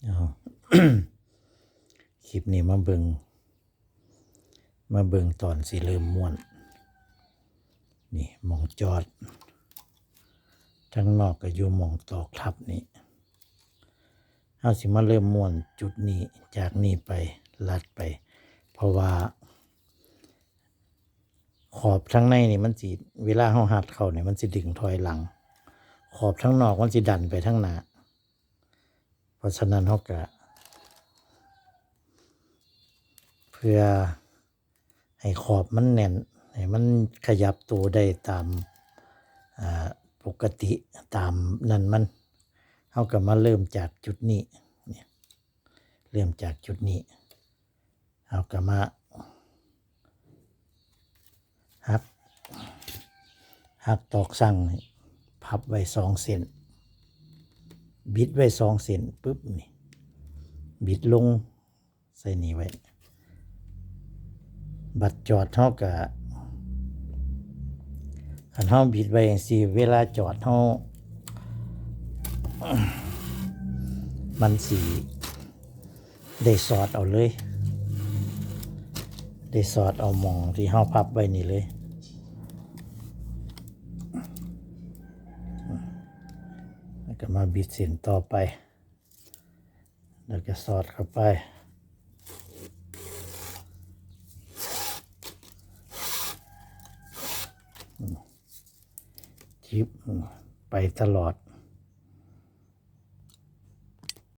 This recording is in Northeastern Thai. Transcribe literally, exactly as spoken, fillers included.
เอา คลิปนี้มาเบิ่ง มาเบิ่งตอนสิเริ่มม้วน นี่หม่องจอด ทางนอกก็อยู่หม่องตอกทับนี่ เฮาสิมาเริ่มม้วนจุดนี้ จากนี้ไป ลัดไป เพราะว่า ขอบทางในนี่มันสิ เวลาเฮารัดเข้านี่มันสิดึงถอยหลัง ขอบทางนอกมันสิดันไปทางหน้า เพราะฉะนั้นเฮาก็ เพื่อให้ขอบมันแน่น ให้มันขยับตัวได้ตาม อ่า ปกติ ตามนั่นมัน เฮาก็มาเริ่มจากจุดนี้ เนี่ย เริ่มจากจุดนี้ เฮาก็มา หัก หักตอกสั่งนี่ พับไว้สองเส้น บิดไว้สองเส้นปุ๊บนี่ บิดลงใส่นี่ไว้ บัดจอดเฮาก็ คันเฮาบิดไว้จังซี่ เวลาจอดเฮา มันสิ ได้สอดเอาเลย ได้สอดเอาหม่องที่เฮาพับไว้นี่เลย แล้วก็มาบิดเส้นต่อไป แล้วก็สอดเข้าไป จิบ ไปตลอด